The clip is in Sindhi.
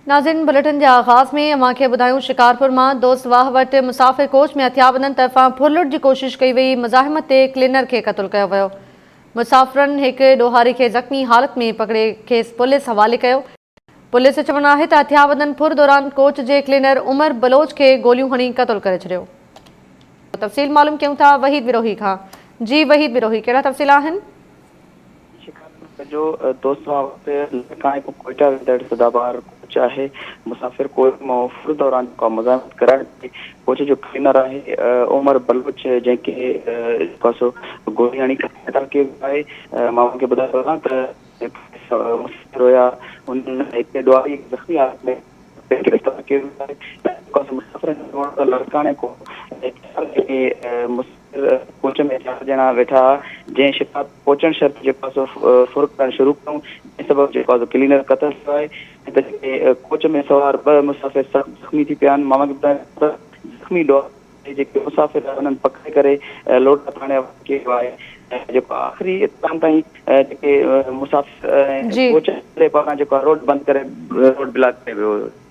ناظرين بليٽن جي آغاز ۾ اوهان کي ٻڌايون شڪارپور مان دوست واهه وٽ مسافر ڪوچ ۾ هٿياربندن طرفان ڦرلٽ جي ڪوشش ڪئي وئي مزاحمت تي ڪلينر کي قتل ڪيو ويو مسافرن هڪ ڏوهاري کي زخمي حالت ۾ پڪڙي کيس پوليس حوالي ڪيو پوليس جو چوڻ آهي ته هٿياربندن ڦر دوران ڪوچ جي ڪلينر عمر بلوچ کي گوليون هڻي قتل ڪري ڇڏيو تفصيل معلوم ڪيون ٿا وحيد بروهي کان جي وحيد بروهي ڪهڙا تفصيل آهن. شڪارپور جو دوست مان وٽ لاڙڪاڻي کان ڪوئيٽا ويندڙ سدابهار ڪوچ آهي. مسافر ڪوچ مان ڦر دوران جيڪو مزاحمت ڪرڻ تي ڪوچ جو ڪلينر آهي عمر بلوچ جنهن کي جيڪو آهي سو گولي هڻي قتل ڪيو ويو آهي. مان اوهان کي ٻڌائي سگهان ته مسافر هيا انهن هڪ ڏوهاري کي زخمي حالت ۾ گرفتار ڪيو ويو آهي. جيڪو آهي سو مسافرن جو چوڻ ته لاڙڪاڻي کان چار جيڪي مسافر ڪوچ ۾ چار ڄڻا ويٺا ها جنهن شڪار پهچڻ شرط جيڪو آهي سو ڦر ڪرڻ شروع ڪيائون جنهن سبب جيڪو آهي سو ڪلينر قتل ٿيو آهي ۽ ته جيڪي ڪوچ ۾ سوار ٻه مسافر سخت زخمي ٿي پيا آهن ماما کي ٻڌايو ته زخمي ڏوهاري جيڪي مسافر انهن پڪڙي ڪري لوڊا ٿاڻي حوالي ڪيو آهي ۽ جيڪو آخري اطلاعن تائين جيڪي مسافر ۽ ڪوچ پاران جيڪو آهي روڊ بند ڪري روڊ بلاڪ ڪيو ويو هيو.